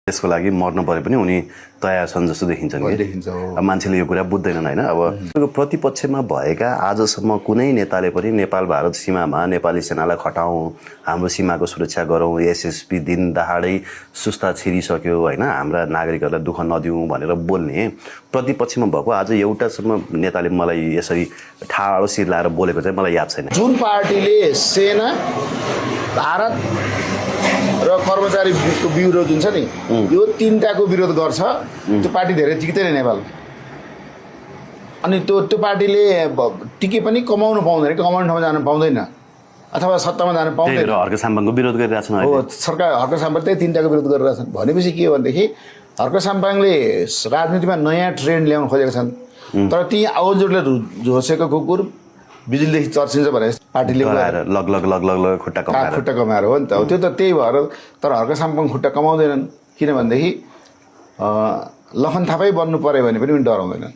त्यसको लागि मर्न परे पनि उनी तयार छन् जस्तो देखिन्छन् कि देखिन्छ अब मान्छेले यो कुरा बुझ्दैनन् होइन। अब प्रतिपक्षमा भएका आजसम्म कुनै नेताले पनि नेपाल भारत सीमामा नेपाली सेनालाई खटाउँ, हाम्रो सीमाको सुरक्षा गरौँ, एसएसपी दिन दहाडै सुस्ता छिरिसक्यो होइन, हाम्रा नागरिकहरूलाई दुःख नदिउँ भनेर बोल्ने प्रतिपक्षमा भएको आज एउटासम्म नेताले मलाई यसरी ठाडो शिर लाएर बोलेको चाहिँ मलाई याद छैन। जुन पार्टीले सेना भारत र कर्मचारीको विरोध हुन्छ नि, यो तीनटाको विरोध गर्छ, त्यो पार्टी धेरै टिक्दैन नेपालमा। अनि त्यो पार्टीले टिके पनि कमाउनु पाउँदैन, कमाउने ठाउँमा जानु पाउँदैन अथवा सत्तामा जानु पाउँदैन। हर्क साम्पाङको विरोध गरिरहेछन् हो, सरकार हर्क साम्पाङ त्यही तीनटाको विरोध गरिरहेछन्। भनेपछि के हो भनेदेखि हर्क साम्पाङले राजनीतिमा नयाँ ट्रेन्ड ल्याउन खोजेका छन्, तर ती आउजोडले झोसेको कुकुर बिजुलीदेखि चर्चिन्छ भने पार्टीले लग लग लग लग लग खुट्टा कमाएर हो नि त। त्यो त त्यही भएर, तर हर्क साम्पाङ खुट्टा कमाउँदैनन् किनभनेदेखि लखन थापै बन्नु पर्यो भने पनि डराउँदैनन्।